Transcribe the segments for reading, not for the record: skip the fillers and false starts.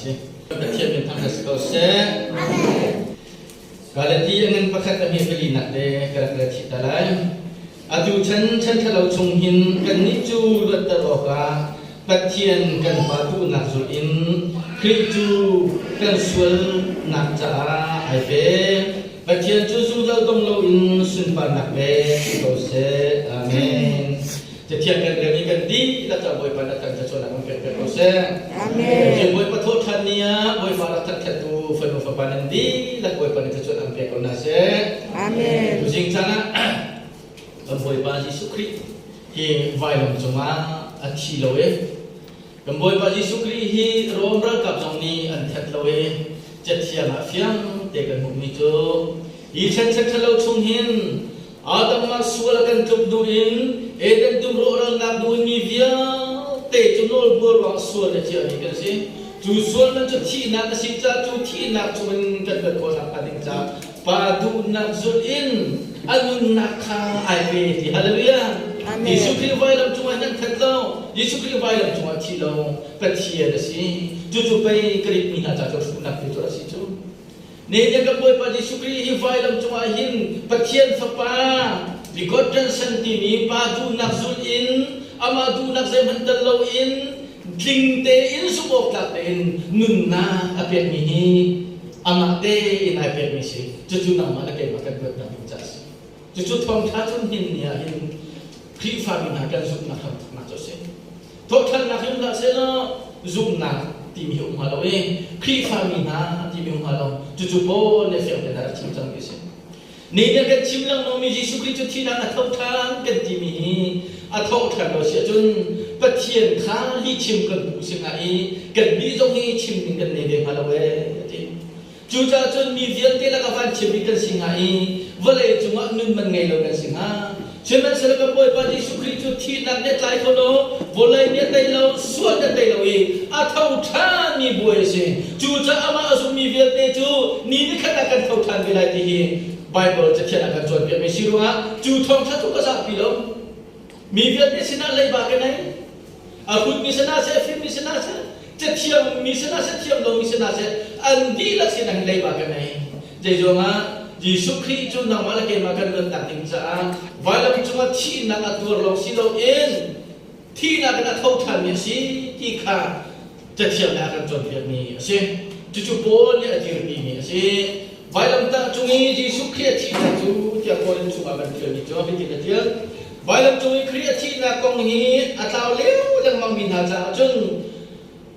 si. Pathian min thangṭhat si ko seh. Galati a ngan pakhat a hme palinak le ka rak rel chih ta lai. Atu chan chan ṭhalo chung hin kannih cu luatter awkah Pathian kan Pa duhnak zulh in Khrih cu kan sualnak caah ai pe. Pathian cu zungzal dong loin sunparnak pek si ko seh. Amen. Cathiang kan rel i kan dihlak ah Bawipa na kan thluachuahnak kan pek ko seh. Amen. Cun Bawipa thawhṭhan ni ah Bawipa rak thangṭhattu fanu fapa nan dihlak Bawipa nih thluachuahnak an pek ko hna seh. Amen. Tuzing caan ah kan Bawipa Jesuh Khrih hi vailam cungah a thi lo i kan Bawipa Jesuh Khrih hi Rom ralkap zong nih an that lo i cathiang ah fiang te kan hmuhmi cu hi ṭhenṭhen ṭhalo chung hin Adam ah sual a kan tluk hnu in Eden dum rawhralnak hnu in mi vialte cu nawlbuar ruang sual a ciami kan si. Cu sual man cu thihnak a si caah cu thihnak chungin kan luat khawh nakhnga ding caah pa duhnak zulh in a nunnak kha ai pe ti. Hallelujah. Amen. Jesuh Khrih vailam cungah nan khat lo. Jesuh Khrih vailam cungah thi lo. Pathian a si. Cucu pei Greek mi hna ca cu hruhnak ti cu a si cu. Nihin kan Bawipa Jesuh Khrih hi vailam cungah hin Pathian Fapa begotten Son timi Pa duhnak zulh in amah duhnak zeihmanh tel loin tling tein zumh awk tlak tein nunnak a pekmi hi amah tein ai pekmi si. Cucu nangmah le keimah kan luatnak ding ca a si. Cucu thawngṭha cun hin ni ah hin Khrihfami hna kan zumhnak hramthawknak cu a si. Thawhṭhannak hi um hlah sehlaw zumhnak timi hi um hnga lo i Khrihfami hna timi um hnga lo. Cucu Paul nih fiang tein a rak chim cangmi a si. Nihin kan chim lengmangmi Jesuh Khrih cu thihnak a tho ṭhan kan timi hi a thawh ṭhan lo si ahcun Pathian kha lihchim kan puh si hnga i kannih zong hi chim ding kan nei ve hnga lo ee a ti. Cucaah cun mi vialte lakah van chiami kan si hnga i vawlei cungah nun man ngei lo kan si hnga. Sihmanhsehlaw kan Bawipa Jesuh Khrih cu thihnak nih a tlai kho lo, vawlei nih a tei lo, sual nih a tei lo i a tho ṭhanmi bawi a si. Cucaah amah a zummi vialte cu ni nikhat ah kan tho ṭhan ve lai ti hi Baibal Cathiang ah kan cawnpiakmi si ruangah cu thawngṭha cu ka zahpi lo. Mi vialte sinah leiba ka nei. A hutmi sinah seh, a fimmi sinah seh, cathiam mi sinah seh, thiam lomi sinah seh, an dihlak sinah hin leiba ka nei. Zeizong ah Jesuh Khrih cu nangmah le keimah kan luatnak ding caah vailam cungah thihnak a tuar lawng si loin thihnak in a tho ṭhanmi a si ti kha Cathiang nih a kan cawnpiakmi a si. Cucu Paul nih a dirpimi a si. Vailamtah cung i Jesuh Khrih a thihnak cu tiah Paul in chungah kan ṭialmi cu hitin a ṭial. Vailam cung i Khrih a thihnak kong hi a tlau lio lengmangmi hna caah cun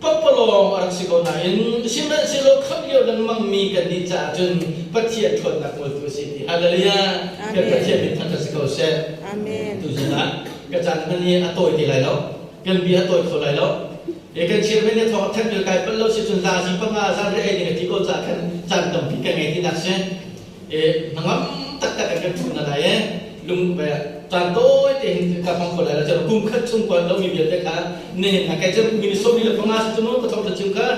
pakpalawng a rak si ko nain sihmanhsehlaw khamh lio lengmangmi kannih caah cun Pathian ṭhawnnak ngoltu a si ti. Hallelujah! Kan Pathian min thangṭhat si ko seh. Amen. Tuzun ah ka caan hman hi a tawi te lai lo. Kan bia a tawi kho lai lo. E kan chairman nih thawng a thanh bel kai pal lo si cun zazi panga zan re ei ding a ti ko caah khan caan tampi ka ngei tinak si. E hnangam taktak in kan thu na lai e lung be caan tawi te hin ka hmang ko lai la cun kum khat chung kuan lo mi vialte kha nihin ha kai cun minute 25 si cu mu ka thawng ta chim kha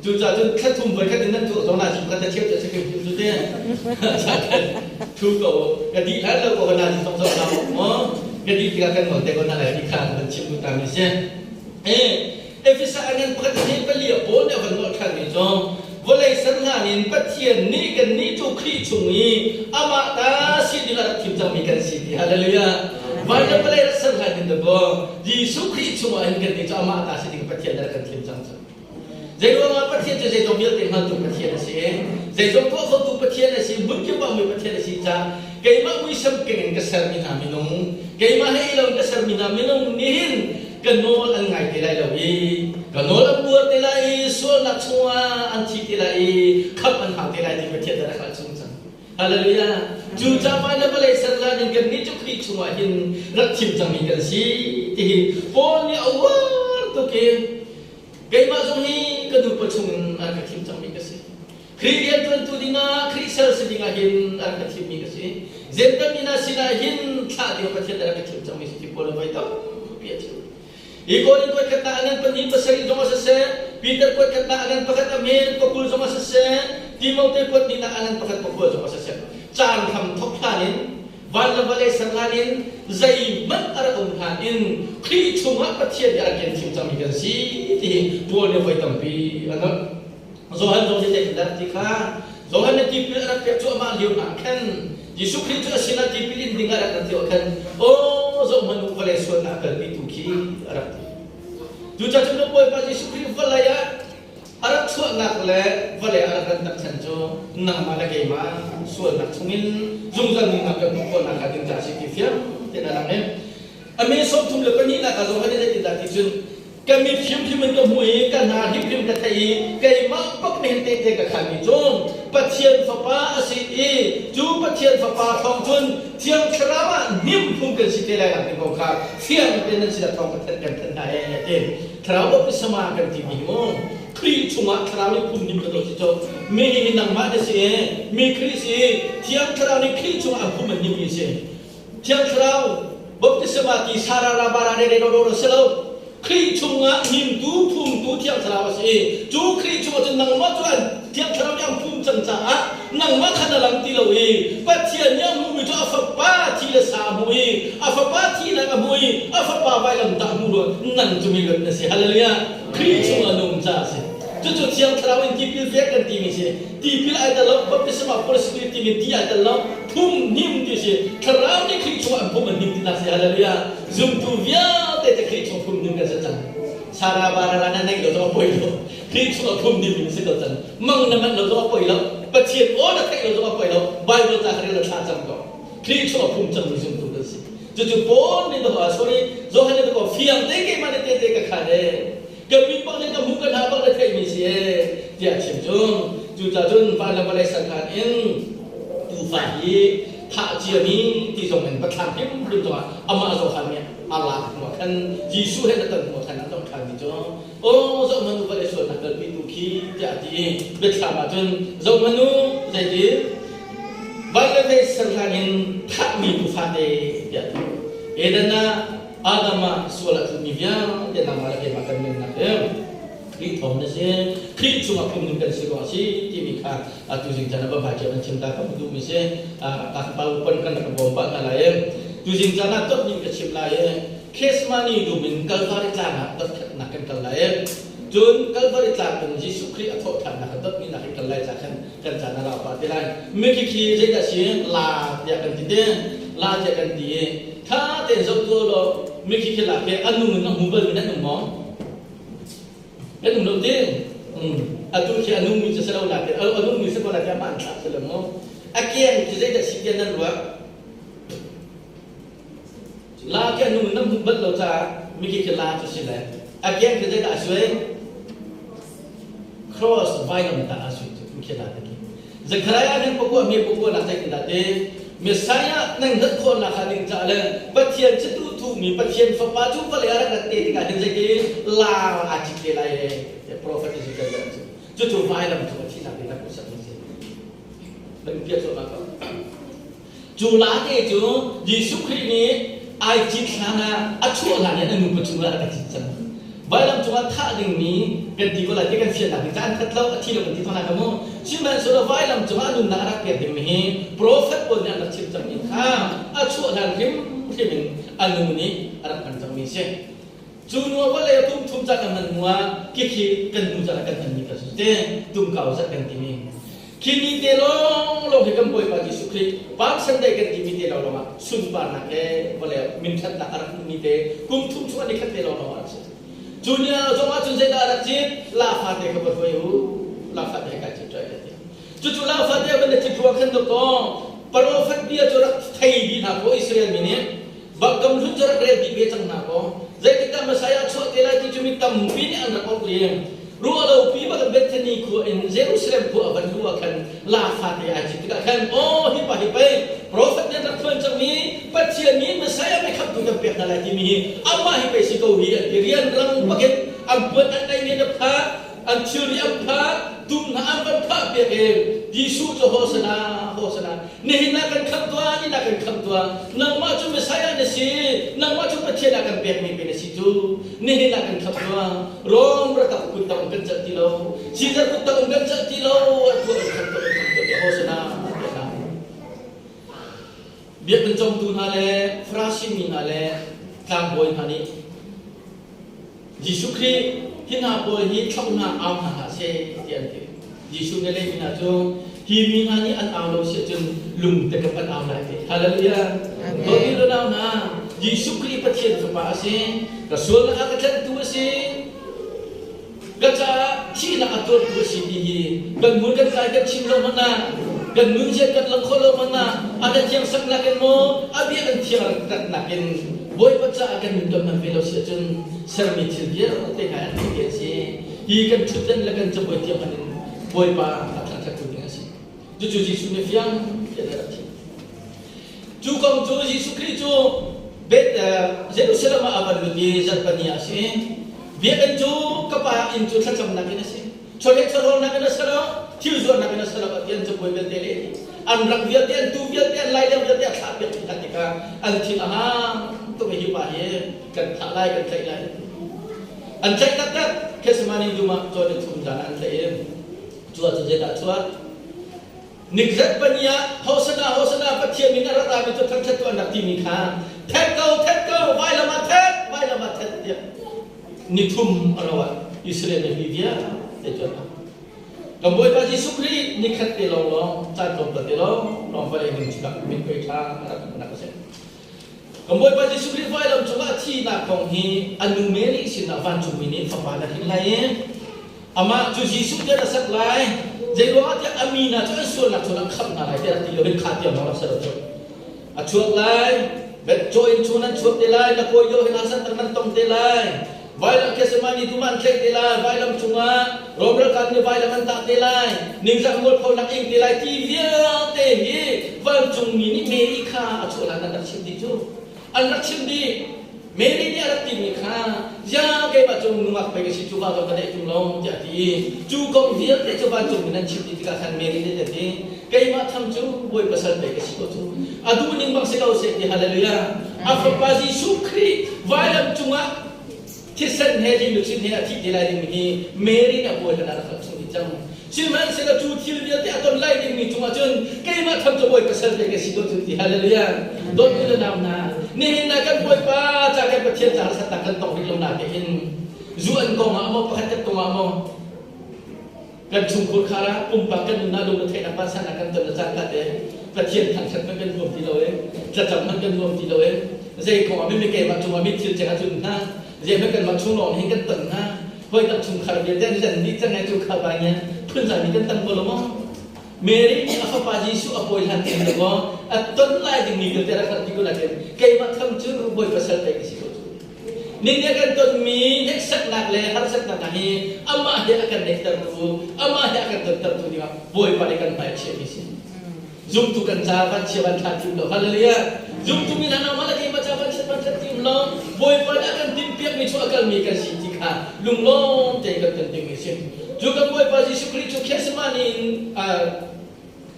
Cucaah cun thla thum voi khat in nan tuah zong na chim kha ta cheu ta chikim chim cu te. Thu ko ka di hlan lo ko na di thong zong na mo ka di tikah kan ngol te ko na lai ti kha kan chim tu ta mi si. E Efesa anan pakhat ni pali a pawl nih a van ngol than mi cu vawlei ser hlan in Pathian nih kan nih cu Khrih chung i amah ta si ding a rak thim cangmi kan si ti hallelujah van le vawlei rak ser hlan in dakaw Jesuh Khrih chungah hin kan nih cu amah ta si ding Pathian nih a rak kan thim cang cu Zeiruangah Pathian cu zeizong vialte hngaltu Pathian a si i zeizong tuah khotu Pathian a si, hmunkip ah mui Pathian a si caah keimah muisam keng in ka sermi hna minung, keimah he i lo in ka sermi hna minung nihin ka nawl an ngai te lai lo i ka nawl an buar te lai i sualnak chungah an thi te lai i khamh an hau te lai ti Pathian dah a hngalh chung cang. Hallelujah. Cu caah na vawlei ser hlan in kannih cu Khrih chungah hin rak thim cangmi kan si ti hi Paul nih a uar tuk i keimah zong hi ka nupa chungin an ka thim cangmi ka si. Khrih rianṭuantu dingah, Khrih sal si dingah hin an ka thimmi ka si. Zentam ina sinah hin thlah ding Pathian nih a rak ka thim cangmi si ti Paul a voi tampi a chim. Hi Korin kuat khat ah a ngan pahnih pasarih zong a siseh, Peter kuat khat ah a ngan pakhat a men pakul zong a siseh, Timote kuat hnihnak a ngan pakhat pakua zong a siseh. Caan hram thok hlan in, van le vawlei ser hlan in, zeihmanh a rak um hlan in Khrih chungah Pathian nih a rak ken thim cangmi kan si ti hi Paul nih voi tampi a nolh. Johan zong nih zeitindah ti kha Johan nih tipil a rak pek cuahmah lio hna ah khan Jesuh Khrih cu a sinah tipil in ding ah rak rat lio ah khan aw zohhmanh u vawlei sualnak a kalpitu khi a rak ti. Cucaah cun Bawipa Jesuh Khrih vawlei ah a rak chuahnak le vawlei a rak rannak chan cu nangmah le keimah sualnak chungin zungzal nunnak kan hmuh khawhnak hnga ding caah a si ti fiang tein a lang i a mi 32 ah zong hin zeitindah ti cun ka mit hrimhrim in ka hmuh i ka hna hrimhrim ka theih i keimah bak nih hin tehte ka khanmi cu Pathian Fapa a si i cu Pathian Fapa thawng cun Thiang Thlarau ah hnimphung kan si te lai nak ding kong kha fiang tein nan sinah thawng ka thanh kan thanh hna ee a ti. Thlarau baptisma kan timi hi mu Khrih chungah Thlarau nih phun nim ka tuah si cu mi hi nangmah na si i mi Khrih si i Thiang Thlarau nih Khrih chungah an phum an nimmi a si. Thiang Thlarau baptisma ti sarara bara re re ro ro si lo. Khrih chungah himtu phumtu Thiang Thlarau a si i cu Khrih chungah cun nangmah cu an Thiang Thlarau nih an phum cang caah nangmah kha na lang ti lo i Pathian nih a hmuhmi cu a Fapa thi le sa a hmu i a Fapa thihnak a hmu i a Fapa vailamtah a hmu ruang nang cu mi luat na si. Hallelujah! Khrih chungah na um caah a si. Cucu Thiang Thlarau in tipil pek kan timi si. Tipil ai tel lo, baptisma Holy Spirit timi ti ai tel lo, phum hnim ti si. Thlarau nih Khrih chungah an phum an hnim tinak si. Hallelujah! Zumtu vialte te Khrih chung phum hnim kan si cang. Sara bara na neih lo zong a poi lo. Khrih chungah phum hnim in si ko cang. Mang na manh lo zong a poi lo. Pathian aw na theih lo zong a poi lo. Bible ca ka rel la thla cam ko. Khrih chungah phum cangmi zumtu kan si. Cucu Paul nih dawh ah sorry Johan nih dawh fiang te keimah nih te te ka khan ee. Kan mit bak le ka hmuh kan ha bak le theihmi si ee tiah a chim cu. Cucaah cun van le vawlei sakhan in tuufa hi thah ciami ti zong in va thlang hrimhrim zongah amah Johan nih a lak hnuah khan Jesuh he na ton hnuah khan a dong ṭhanmi cu aw zohhmanh u vawlei sualnak kalpitu khi tiah a ti i biathlam ah cun zohhmanh u zeiti van le vei serhlan in thahmi tuufa te tiah a ti. Eden ah Adam ah sual a tlumi vialte nangmah le keimah kan nunnak hi Khrih thawng na si Khrih chungah phungning kan si ruang a si timi kha atu zing caan ah va hmai kan chim ta ka duhmi si ka pa pon kan rak bawm pah hna lai tu zing caan ah dot ning ka chim lai Kesmani dum in Kalvari tlang ah dot khatnak kan kal lai cun Kalvari tlang in Jesuh Khrih a thawhthannak a dotmi nak in kal lai ca khan kan caan a rau pah te lai mi khi zeidah si la tiah kan ti te la tiah kan ti i Tha tein zoh tuah law mikhi khi lak hi an nung in a hmu bal mi nan um maw? Nan um lo ti? Atu khi a nung mi cu si lo nakin a nung mi si ko nakin amah an thlak si lo maw? A keng khi zeidah si tiah nan ruah? La khi a nung in nan hmuh bal lo caah mikhi khi la cu si le a keng khi zeidah a suai? Cross vailamtah a sui cu mikhi la te khi. Zekhariah nih pakua mi pakua nak zeitindah ti Messiah nan hngalh khawhnak hnga ding caah le Pathian chitu thuhmi Pathian Fapa cu vawlei ah rak rat te tikah hin zeiti laar aa cit te lai ee tiah profet Ezekiel nih a chim. Cucu vailam cung a thihnak ding rak hmuhsak mi a si. Nan piah cuahmah ko. Cu late cu Jesuh Khrih nih ai cit hlan ah a chuah hlan in a nupa cungah a rak cit cang. Vailam cungah thah dingmi kan ti ko lai ti kan fiannak ding caan khat lo a thi lo kan ti thawng lai mu. Sihmanhsehlaw vailam cungah a nunnak a rak pek dingmi hi profet pawl nih an rak chim cangmi kha a chuah hlan hrimhrim in a nu nih a rak hman cangmi a si. Cu hnu ah vawlei a tum thum caan a hman hnu ah khikhi kan hnu caan ah kan hmanmi kha cu te tumkau zat kan timi. Khi ni te lawnglawng hi kan Bawipa Jesuh Khrih Palm Sunday kan timi te lawnglawng ah sunparnak le vawlei minthatnak a rak hmuhmi te kum thum chung ah ni khat te lawnglawng ah a rak si. Cu ni ah zong ah cun zeidah a rak cit? Laa fate kha va hruai u. Laa fate he kai cit ṭai ka ti. Cucu laa fate van na cit ruang khan dawkaw profet bia cu rak thei dih hna kaw Israel mi nih Bakam hlun cu rak rel dih ve cang hna kaw zeitikdah Messiah chuah te lai ti cu mi tampi nih an rak awk leng. Ruahlopi bak Bethany khua in Jerusalem khua a van luh ah khan laa fate ai cit tikah khan aw hi pa hi pei profet nih an rak phuan cangmi Pathian nih Messiah mekhamtu kan pek hna lai timi hi amah hi pei si ko hi an ti rianrang bakin an puan an ei nen a phah an thilri an phah tum hna an van phah piak i Jesuh cu hosana hosana nihin ah kan khamh tuah nihin ah kan khamh tuah nangmah cu Messiah na si nangmah cu Pathian ah kan pekmi pe na si cu nihin ah kan khamh tuah Rom ratak kut tang kan celh ti lo Caesar kut tang kan celh ti lo an tuah an khamh tuah an khamh tuah hosana biakinn cawmtu hna le Farasi mi hna le tlangbawi hna nih Jesuh Khrih hi hna pawl hi thlauh hna au hna hlah seh ti an ti. Jesuh nih lehmi hna cu hi mi hna nih an au lo si ahcun lungte ka pan au lai ti. Hallelujah. Dawtmi unau hna, Jesuh Khrih Pathian Fapa a si. Ka sualnak a ka tlanhtu a si. Ka caah thihnak a tuartu a si ti hi kan hmur kan tlai kan chim lo hmanh ah kan nunzia kan lang khawh lo hmanh ah a na thiang saknak in maw a bia kan thiang raknak in Bawipa caah kan nun kan hman ve lo si ahcun sermi thil vialte hna an theih a si. Hi kan ṭhutdan le kan cabuai tiang hmanh in Bawipa a thangṭhattu ding a si. Cucu Jesuh nih fiang tein a rak chim. Cu kong cu Jesuh Khrih cu Beth Jerusalem ah a van lut i zarhpani ah a si. Biakinn cu ka pa inn cu thlacamnak in a si. Chawleh chawhrawlnak in a si lo, thil zuarnak in a si lo ti an cabuai vialte le an rak vialte, an tuu vialte, an laileng vialte a thlah piak hna tikah an thin a hang tuk i hi pa hi kan thah lai, kan tlaih lai. An tlaih taktak. Gethsemane dum ah cawn in thum zan ah an tlaih i cu ahcun zeidah a chuak? Nikzat pani ah Hosana Hosana Pathian min a rak rami cu thangṭhat tu an rak timi kha thet ko thet ko vailam ah thet vailam ah thet tiah nithum a ro ah Israel mipi vialte cu an Kan Bawipa Jesuh Khrih nikhat te lawnglawng caan tlawmpal te lawnglawng vawlei nun chungah mithmai ṭha a rak hmuhnak a si. Kan Bawipa Jesuh Khrih vailam cungah a thihnak kong hi a nu Mary sinah vancungmi nih fapa na hrin lai i amah cu Jesuh tiah na sak lai. Zeiruangah tiah a mi hna cu an sualnak chungah khamh hna lai tiah rak ti lo hin kha tiang lawng rak si lo cu. A chuak lai, caw in chung nan chuak te lai, na kawi deuh he harsatnak nan tong te lai. Vailam Gethsemane dum ah an tlaih te lai, vailam cungah Rom ralkap nih vailam an tah te lai, ningzah mualphonak ing te lai ti vialte hi vancungmi nih Mary kha a chuah hlan an rak chimh dih cu. An rak chimh dih. Mary nih a rak timi kha, ya keimah cu nungak pei ka si cu va zong ka deih tung lo tiah a ti i cu kong vialte cu vancungmi nan chimh dih tikah khan Mary nih a ti, keimah tham cu Bawipa sal pei ka si ko cu. A duh ning bang si ko seh ti hallelujah. A fapa Jesuh Khrih vailam cungah thisen he lihluchin he a thih te lai dingmi hi Mary nih a pawi hlan ah rak hngalh chung dih cang. Sihmanhsehlaw cu thil vialte a ton lai dingmi cungah cun keimah tham cu Bawipa sal te ka si ko cu ti hallelujah. Dawtmi le nau hna, nihin ah kan Bawipa ca kan Pathian ca harsatnak kan tong rih lo na tein zu an kong ah maw pakhat khat kong ah maw kan chungkhur khar ah pumpak kan nunnak lung theihnak vansannak kan ton caan kha te Pathian thangṭhat hmanh kan huam ti lo i thlacam hmanh kan huam ti lo i zei kong ah mi keimah cungah mi thil ceng a tlun hna zei hmanh kanmah chung lawng hin kan ton hna hoi tak chungkhar vialte an len dih cang ai cu kha vai nge phunzai mi kan tam ko lo maw Mary nih a fapa Jesuh a pawi hlan tein lo a ton lai dingmi vialte rak hngalh ti ko nakin keimah tham cu Bawipa sal pei ka si ko cu Nihin kan tonmi hneksaknak le harsatnak hna hi amah he a kan neihtertu, amah he a kan tontertu dingah Bawipa nih kan hmai a chiahmi si. Zumtu kan ca van chia van thla tim lo. Hallelujah. Zumtu mi hna nangmah le keimah ca van chiat van thla tim lo. Bawipa nih a kan timhpiakmi cu a kalmi kan si ti kha lunglawm tein kan ton dingmi si. Cu kan Bawipa Jesuh Khrih cu Gethsemane in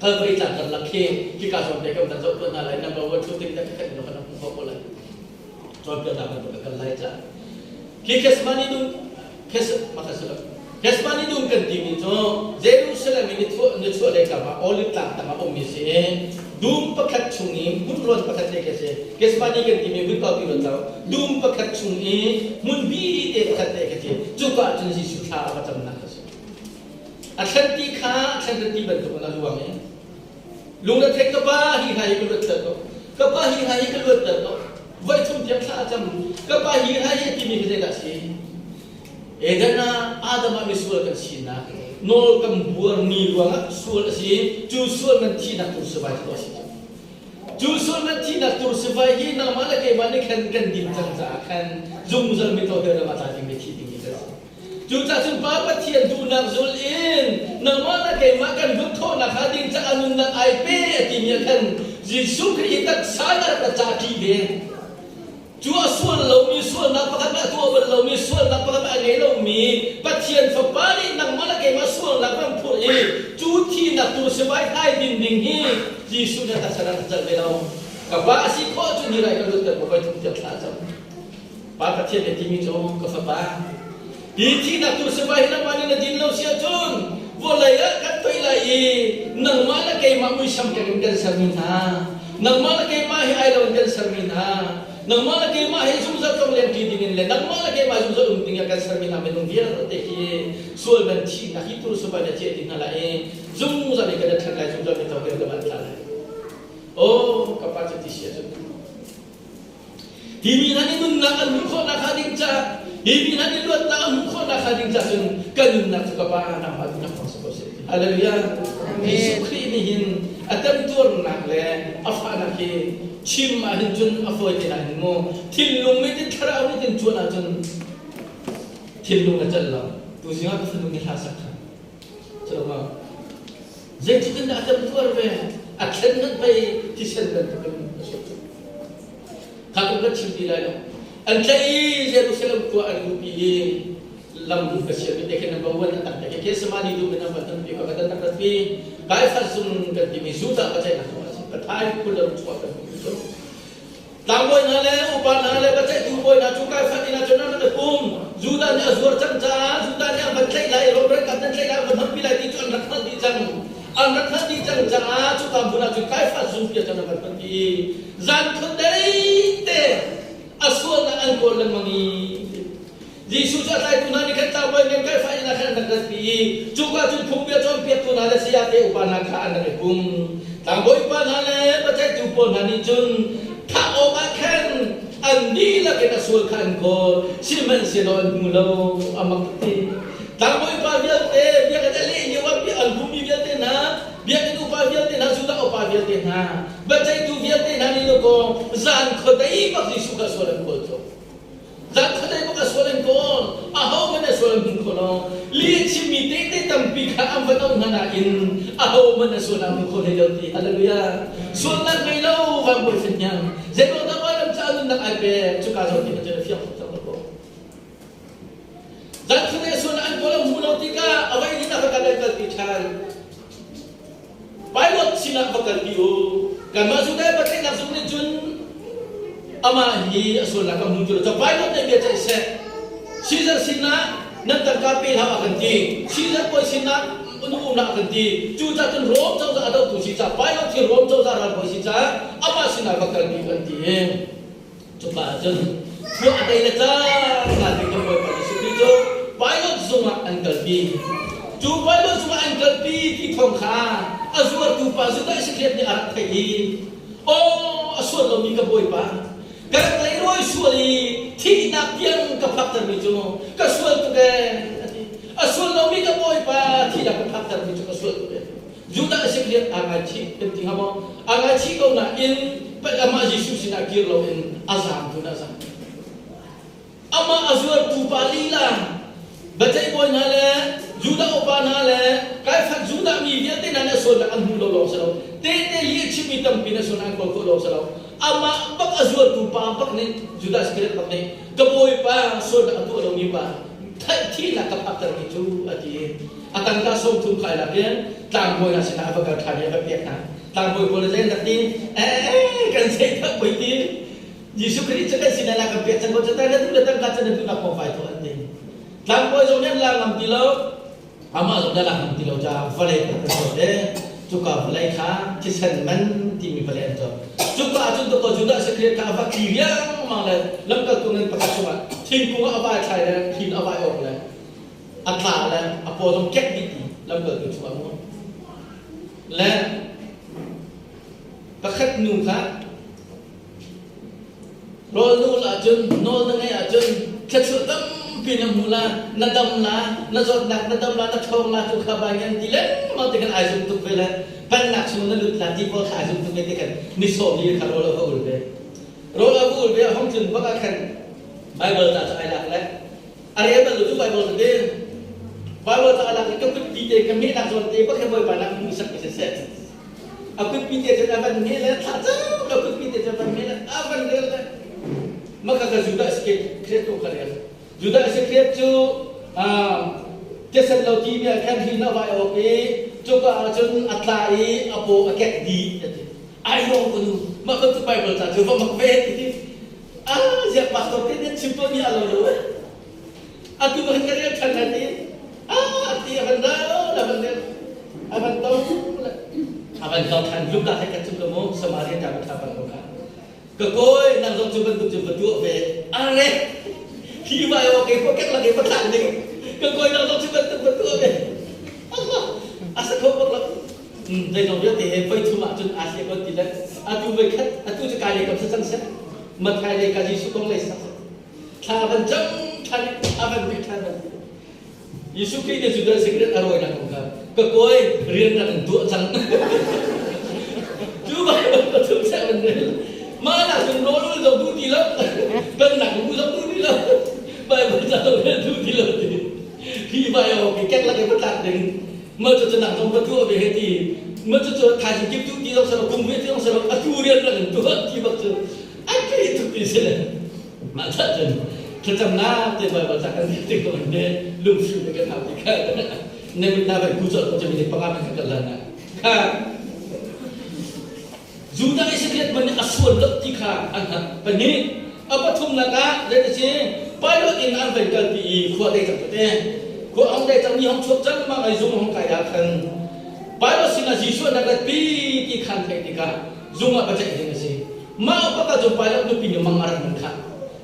Calvary tlang karlak khi hika zawn te kan van zoh tuah hna lai. Number one two three kan kan kan hmuh khawh ko lai. Cawnpiaknak bantuk a kal lai caah. Khi Gethsemane dum Gethsemane dum kan timi cu Jerusalem i nichuah lei kam ah Olive tlang tang ah ummi si i dum pakhat chung i hmunrawn pakhat te khi a si. Gethsemane kan timi hmun kaupi ruat lo. Dum pakhat chung i hmun bi te pakhat te khi a si. Cuka ah cun Jesuh thla a va camnak a si. A thlen ti kha a thlen ti bantuk in a luang i Lungretheih ka pa hi hna hi ka luatter ko. Ka pa hi hna hi ka luatter ko. Voi thum tiang thla a cam. Ka pa hi hna hi a timi khi zeidah a si? Eden ah Adam ah misual kan sinak nawl kan buarmi ruangah sual a si. Cu sual man thihnak tur sivai cu a si. Cu sual man thihnak tur sivai hi nangmah le keimah nih khan kan din cang caah khan zungzal mi to ram a tla dingmi thi dingmi kan si. Cucaah cun Pa Pathian duhnak zul in nangmah le keimah kan vun khawhnak hnga ding caah nunnak ai pe a timi ah khan Jesuh Khrih hi taksa na rak ra ca ṭi ve. Cu a sual lomi sualnak pakhat a tuah bal lomi sualnak pakhat a ngei lomi Pathian Fapa nih nangmah le keimah sualnak kan phurh i cu thihnak tu sivai thai din ding hi Jesuh nih a taksa rak cal ve lo. Ka pa a si khawh cun hi rai ka lutter ko voi thum tiang thla a cam. Pa Pathian nih timi cu ka fapa hi thihnak tu sivai hi nangmah nih na din lo si ahcun vawlei ah kan toih lai i nangmah le keimah muisam keng in kan sermi hna nangmah le keimah hi ai lo in kan sermi hna. Nangmah le keimah hi zungzal tlong lengṭi dingin le nangmah le keimah zungzal um dingah kan sermi hna minung vialte hi sual man thihnak hi tur subai na ciah ti hna lai i zungzal in kan i ṭhen lai zungzal mi tawk in kan tla lai. Oh, ka pa cu ti si ahcun hi mi hna nih nunnak an hmuh khawh nakhnga ding caah hi mi hna nih luatnak an hmuh khawh nakhnga ding caah cun kan nunnak cu ka pa nangmah duhnak thawng si ko seh. Hallelujah. Jesuh Khrih nih hin a temtuarnak le a fahnak hi chim ahhin cun a fawi te nain mu thinlung mit in thlarau mit in cuan ahcun thinlung a celh lo. Tuzing ah ka fanu nih hla sak ṭhan. Cu zeitluk in dah a temtuar ve a thlen hmanh pei thisen bantukin a chuak cu. Kha kong kan chim ti lai lo. An tlaih i Jerusalem khua an luhpi i lam ka siam te khin number one an tak te khi Gethsemane dum in an van tonpi ka kan rak ratpi Kaifas zung kan timi Judah biaceihnak zung a si Pathai phul lam chuah kan hmu cu Tlangbawi hna le upa hna le biaceihtu bawi hna cu Kaifas inn ah cun an rak i pum Judah nih a zuar cang caah Judah nih an van tlaih lai i Rom ralkap nan tlaih lai an van hampi lai ti cu an rak hngalh dih cang an rak hngalh dih cang caah cuka hmun ah cun Kaifas zungpi ah cun an van hmanpi i zan khuadei te a sualnak an kawl lengmang i Jesuh cu a tlaitu hna nih khan tlangbawi ngan Kaifa inn ah khan an rak ratpi i cuka cun phungbia cawnpiaktu hna le sayate upa hna kha an rak i pum. Tlangbawi upa hna le biaceihtu pawl hna nih cun thah awkah khan an dihlak in a sual kha an kawl, sihmanhsehlaw an hmu lo. A mak ti. Tlangbawi upa vialte, biakinn a leh lio ah an hmumi vialte hna, biakinn upa vialte hna, Judah upa vialte hna, biaceihtu vialte hna nih dawkaw zan khuadei bak Jesuh kha sual an kawl cu. Zatkhat bak a sual an kawl. Ahohmanh a sual an hmu kho lo. Lih chimmi tehte tampi kha an van auh hna nain ahohmanh a sual an hmu kho hlei lo ti. Hallelujah. Sualnak ngei lo van bawi fahniang. Zeiruang dah vailam caah nunnak ai pek? Cuka zawn ti cun a fiang tuk cang ko. Zatkhat a sual an kawl an hmu lo tikah a vai in a va kal an kalpi ṭhan. Pilot sinah va kalpi u. Kanmah Judah biaceihnak zung nih cun amah hi a sualnak ka hmu ti lo. Cun Pilot nih bia ceih seh. Caesar sinah nan tangka pe hlah a kan ti. Caesar bawi sinah nu um hlah a kan ti. Cucaah cun Rom cozah a dohtu si caah Pilot hi Rom cozah ralbawi si caah amah sinah va kalpi u an ti. Cuka ah cun khua a dei le cangka te kan Bawipa Jesuh Khrih cu pilot zung ah an kalpi. Cu pilot zung ah an kalpi ti thawng kha a zuartu pa Judah Iskariot nih a rak theih i, Aw, a sual lomi ka Bawipa, ka rak leirawi sual i thihnak tiang ka phaktermi cu ka sual tuk ee, a ti. A sual lomi ka Bawipa thihnak ka phaktermi cu ka sual tuk ee. Judah Iskariot aa ngaichih kan ti hnga maw? Aa ngaichih ko nain amah Jesuh sinah kir loin a zaam tu a zaam. Amah a zuartu pa lila biaceih bawi hna le Judah upa hna le Kaifat Judah mi vialte hna nih a sualnak an hmu lo lawng si lo. Tehte li a chimmi tampi na sualnak an kawl khawh lawng si lo. Amah bak a zuartu pa bak nih Judah Iskariot bak nih ka bawipa sualnak a tuah lomi pa thihnak ka phaktermi cu a ti. A tangka 30 kai lak in tlangbawi hna sinah a va kal ṭhan i a va pek hna. Tlangbawi pawl nih zei an ti? Eh, kan zei tak poi ti. Jesuh Khrih cu kan sinah na kan pek cang ko cu na duh le tangka cu na duhnak kong fai tuah an ti. Tlangbawi zong nih an la ngam ti lo. Amah zong nih a la ngam ti lo caah vawlei kha kan cawt i cuka vawlei kha thisen man timi vawlei an cawt. Cuka ah cun dawkaw Judah Iskariot kha a va tli riangmang le lamkaltu ngan pakhat chungah thingkung ah a vai thlai le thil a vai awk le a tla le a paw zong kek dih ti lamkaltu chungah mu le pakhat nu kha rawl na ulh ahcun nawl na ngeih ahcun thluachuah tampi na hmu la na dam la na zawtnak na dam la na ṭhawng la cu kha bai kan ti lengmang ti kan ai zum tuk ve le pennak chung na lut la ti pawl kha ai zum tuk ve ti kan ni sawm li kha rawl a va ul ve rawl a va ul ve a hong tlun bak ah khan Bible ca cu ai lak le A rel bal lo cu Bible ka rel. Bible ca alak i ka kutpi te ka hmehnak zawn te bak he Bawipa nak hmu sak mi siseh. A kutpi te cun a van hme le thla cang a kutpi te cun a van hme le a van rel le maka ka Judah Iscariot ko ka rel. Judah Iscariot cu thisen lo ti mi ah khan hi na vai awk i cuka ah cun a tla i a paw a kek dih a ti. Ai lawng ko nu mah bantuk Bible ca cu va mak ve ti. Ah, ziah pastor te nih chim tawn mi a lo lo eh. Atu kan ka rel ṭhan lai ti. Ah, ti a van ra la van rel. A van to la. A van to ṭhan Luka he kan chung ka mu Samaria ta ka tha ban ko kha. Ka kawi nang zong cu bantuk cun va tuah ve. Are hi vai aw kei kek lak i va thlak ding. Ka kawi nang zong cu bantuk va tuah ve. Allah asa kho bak lo. Zeizong vialte he voi thum ahcun aa hliah ko ti le atu voi khat atu cu kai lei kam sa cang seh. Mathai lei ka Jesuh kong lei sak seh. Thla van cam than a van bih than van ti. Jesuh Khrih nih Judas Iscariot a rawinak kong kha ka kawi rian rak in tuah cang. Cu Baibal pathum seh van rel. Mah nak cun rawl ul zong duh ti lo. Pennak lu zong duh ti lo. Baibal ca zong rel duh ti lo ti. Hi vai aw ki kek lak i va tlak ding. Ma cu cu nak zong va tuah ve he ti. Ma cu cu thaizing kip tu ti zong selo kum ve ti zong selo atu rian rak in tuah ti bak cu a kei tuk ti si le. Mah cah cun thlacamnak te Baibal ca kan rel tik zong hin lungfim le kan hau ti kha na mit na vai ku colh ko cun panga men kan lan ah kha Judah Iscariot man nih a sual lo ti kha an hngalh pahnih a pathumnak ah zei ti si pilot in an van kalpi i khua dei cang tete khua hong dei cang mi hong chuak cang mah ai zung hong kai ah khan pilot sinah Jesuh an rat pi ti khan theih tikah zung ah va ceih ding a si Mah upa cu pilot nupi nih mang a rak man khah.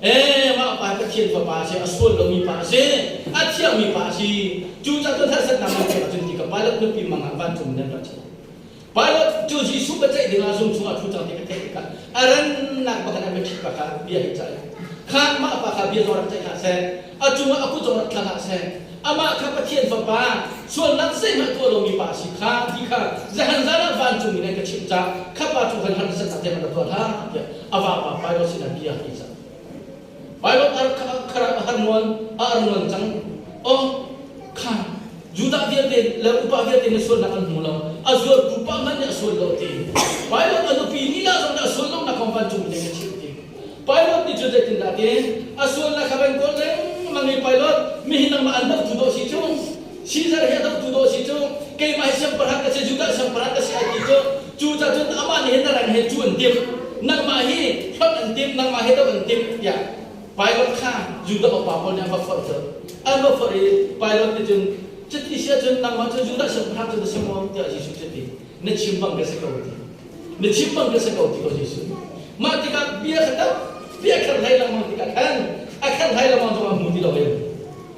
Ee, mah pa Pathian fapa a si, a sual lomi pa a si, a thiangmi pa a si. Cucaah cun harsatnak nan pek ahcun ti ka pilot nupi mang ah vancung in nan rat. Pilot cu Jesuh biaceih dingah zung chungah ṭhu cang ti ka theih tikah a rannak bak in a mitthli pa kha bia hi cah. Kha mah pa kha bia zong rak ceih hlah seh, a cungah a kut zong rak thla hlah seh. Amah kha Pathian Fapa, sualnak zeihmanh tuah lomi pa a si kha ti kha zahan zan ah vancung in an ka chimh caah kha pa cu kan harsatnak zeihmanh rak tuah hlah tiah a vapa Pilot sinah bia a ti cang. Pilot a harnuan a arnuan cang. Oh, kha Judah vialte le upa vialte nih sualnak an hmu lo. A zualtu pa hmanh nih a sual lo ti. Pilot a nupi lila zong nih a sual lonak kong vancung in an ka chimh ti. Pilot nih cun zeitindah ti a sualnak kha van kawl lengmang i pilot mihi nangmah an dohtu dawh si cu Caesar hi a dohtu dawh si cu keimah hi siangpahrang ka si Judah siangpahrang ka si ai ti cu cucaah cun amah nih hin na rang he cu an timh nangmah hi hlonh an timh nangmah hi doh an timh tiah pilot kha Judah upa pawl nih an va forh cu an va forh i pilot nih cun cuti si ahcun nangmah cu Judah siangpahrang cu na si maw tiah Jesuh cu a ti na chim bang ka si ko ti na chim bang ka si ko ti ko Jesuh mah tikah bia kha tampi a kher hlei lengmang tikah khan a kher hlei lengmang zong a hmu ti lo in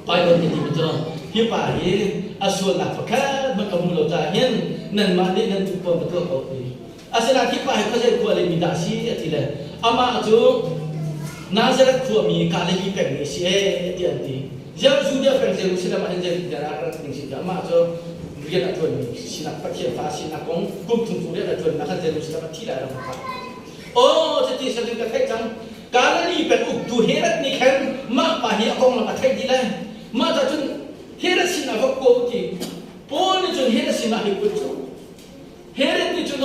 Bible nih ti cu hi pa hi a sualnak pakhat hmanh ka hmu lo caah hin nanmah nih nan duh paoh va tuah ko ti asinain hi pa hi khuazei khua le mi dah a si a ti le amah cu Nazareth khuami Galilee pengmi a si ee tiah an ti Ziang Judea peng Jerusalem ah hin zeitintiah a rak ding si tiah amah cu rian a ṭuanmi sinak Pathian fa sinak kong kum thum chung rian a ṭuannak khan Jerusalem a thi lai ram kha. Aw cuti saling ka theih cang. Galilee peng uktu Herod nih khan mah pa hi a konglam a theih dih lai. Mah ca cun Herod sinah va ko ti. Paul nih cun Herod sinah hi put cu Herod nih cun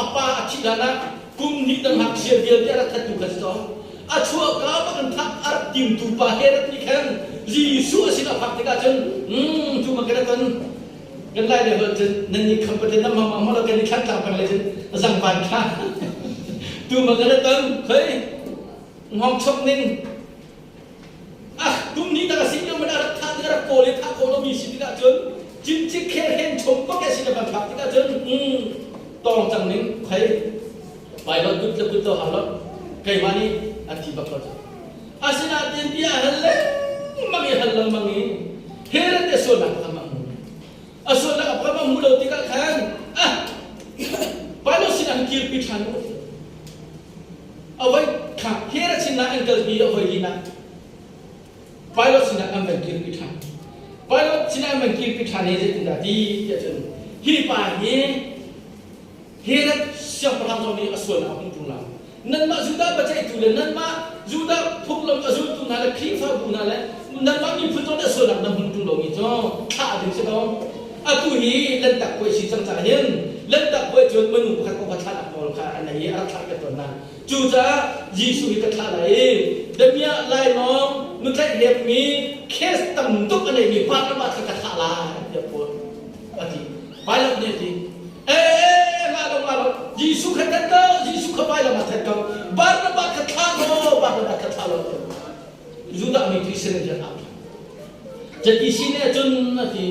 a pa a thih hlanah kum hnih dang ngakchia vialte a rak thattu kha si cawh. A chuahka bak in thah a rak timtu pa Herod nih khan Jesuh a sin a phak tikah cun cu ma kan ton kan lai le holh cun nan nih kham patin nam hmang hmang lo kan i thlan tlang peng le cun zangvan kha tu ma kan ton khoi ngong chok ning Ah, kum ni tak a si lio man a rak thah tik a rak kawl i thah khawh lomi si tikah cun cincik khel hen chom bak a si na van phak tikah cun tawng cang ning khoi Bible kut le kut to hau lo keimah nih an ti bak lo cu asinain bia hal lengmang i hal lengmang i Herod te sualnak kha amah hmu a sualnak a pam a hmu lo tikah khan ah Pilate sinah kirpi ṭhan u A voi kha Herod sinah an kalpi a voi linak Pilate sinah an van kirpi ṭhan. Pilate sinah an van kirpi ṭhan hi zeitindah ti tiah cun hi pa hi Herod siangpahrang zong nih a sualnak a hmu ṭung lo. Nanmah Judah biaceihtu le nanmah Judah phunglam a zultu hna le Khrihfabu hna le nanmah miphun zong nih a sualnak nan hmu ṭung lomi cu thlah ding si ko. Atu hi Lanhtak puai si cang caah hin Lanhtak puai cun minung pakhat kong kha thlahnak nawl kha an nei i a rak thlah piak tawn hna. Cucaah Jesuh hi ka thlah lai i damiah lainawng nutlaih hlekmi case tam tuk a neimi Barnabas kha ka thlah lai tiah Paul a ti. Pilate nih a ti. Ee, ngah lo ngah lo Jesuh kha that ko Jesuh kha vailam ah that ko Barnabas kha thlah law Barnabas kha thlah law Judah mi cu Israel rian ah Cati si nih cun a ti